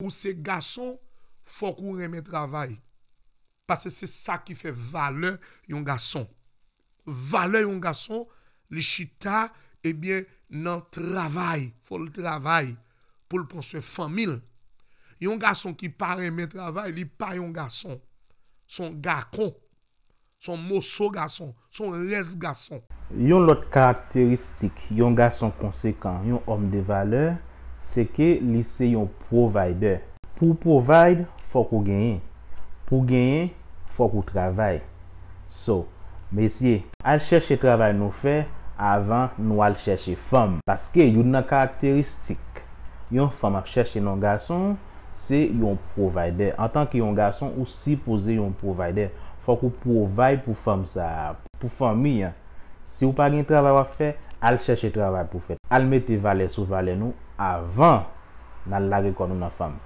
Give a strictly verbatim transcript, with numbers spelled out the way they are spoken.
Ou se gason, fòk ou renmen travay. Paske se sa ki fè valè yon gason. Valè yon gason, li chita, ebyen, nan travay. Fò l travay pou l pran swen fanmi l. Yon gason ki pa renmen travay, li pa yon gason. Se yon gakon. Se yon moso gason. Se yon rès gason. Yon lòt karakteristik yon gason konsekan, yon òm de valè, se ke li se yon provider. Pou w provide, fòk ou genyen. Pou w genyen, fòk ou travay. So, mesye, al chèche travay nou fè avan nou al chèche fanm. Paske youn nan karakteristik yon fanm ap chèche nan yon gason, se yon provider. Antanke yon gason, ou sipoze yon provider. Fòk ou provide pou fanm sa a, pou fanmi an. Si w pa gen travay w ap fè, al chèche travay pou w fè. Al mete valè sou valè nou avan n al lage kò nou nan fanm.